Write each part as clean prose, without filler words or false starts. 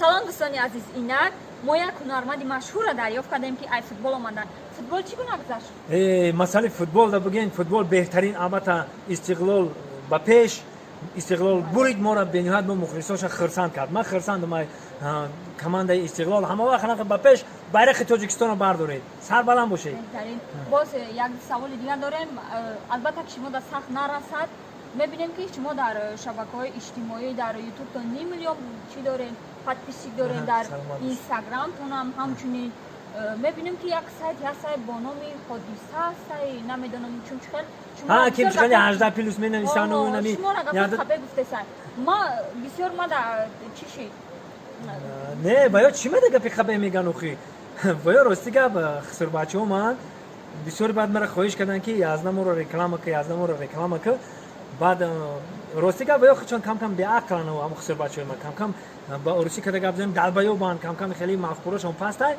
Салом, дӯстони азиз! Инак мо як ҳунарманди машҳурро дарёфт кардем, ки ай футбол омадан. Футбол чӣ гуна гузашт? Масъалаи футбол да бигӯем, футбол беҳтарин, албатта. Истиқлол ба пеш, Истиқлол бурид моро, бениҳоят мо мухлисоша хирсанд кард. Ман хирсандам ай командаи Истиқлол. Ҳама вақт ҳанақа ба пеш, байрақи Тоҷикистонро бардоред, сарбаланд бошед. Беҳтарин. Боз як саволи дигар дорем. Албатта, ки шумо да сахт нарасад. Мебинем, ки шумо дар шабакаҳои иҷтимоӣ, дар Ютубтон ним миллион чӣ дорем, подписчик дорем, дар Инстаграмтонам ҳамчунин. Мебинем, ки як сайт ҳастай бо номи Ҳодиса ҳастай, намедонам чун чӣ хел. Ҳа, ки хеле 18+ менависану. Нами шуморо гапҳои хабе гуфтесан. Ма бисёр ма да чӣ шид? Не, ба ё чӣ меда гапи хабе меган охи? Ба ё рости гап, хусурбачаҳо ман бисёри баъд мара хоҳиш карданд, ки язна моро реклама ка, язна моро реклама ка. Баъд, рости гап, ё чон камкам беақлан, ҳам хусурбачаҳои ман камкам, ба орусӣ када гап занем, долбоёбанд, камкам хеле мафкурашон пастай.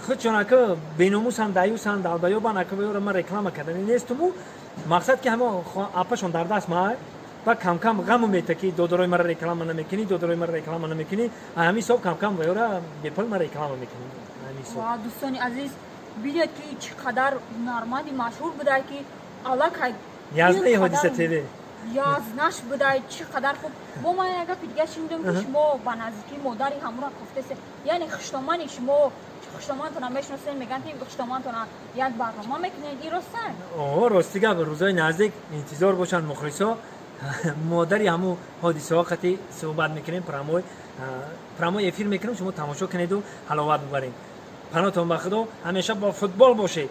Худшон ака беномусанд, даюсанд, долбоёбанд. Ака, ёро ман реклама кардани нестуму мақсад, ки ҳамо апашон дар даст май ба камкам ғаму мета, ки додарои мара реклама намекунӣ, додарои мара реклама намекунӣ. Ҳамин ҳисоб камкам ёра бепул ма реклама мекунӣ, ҳамин ҳисоб. Дӯстони азиз, бинед, ки чӣ қадар ҳунарманди машҳур буда, ки аллакай Язнаи Ҳодиса ТВ. Язнаш будай, чӣ қадар хуб. Бо ман як гапи дига шунидам, ки шумо ба наздикии модари ҳамура кофтесе, яъне хуштомани шумо, хуштомантона мешиносед. Мегӯянд, ки хуштомантона як барнома мекунед, ин роста? О, рости гап, рӯзои наздик интизор бошанд мухлисо, модари ҳаму ҳодисаҳо қати суҳбат мекунем, прямой эфир мекунем, шумо тамошо кунеду ҳаловат бубаред. Панотон ба Худо, ҳамеша бо футбол бошед.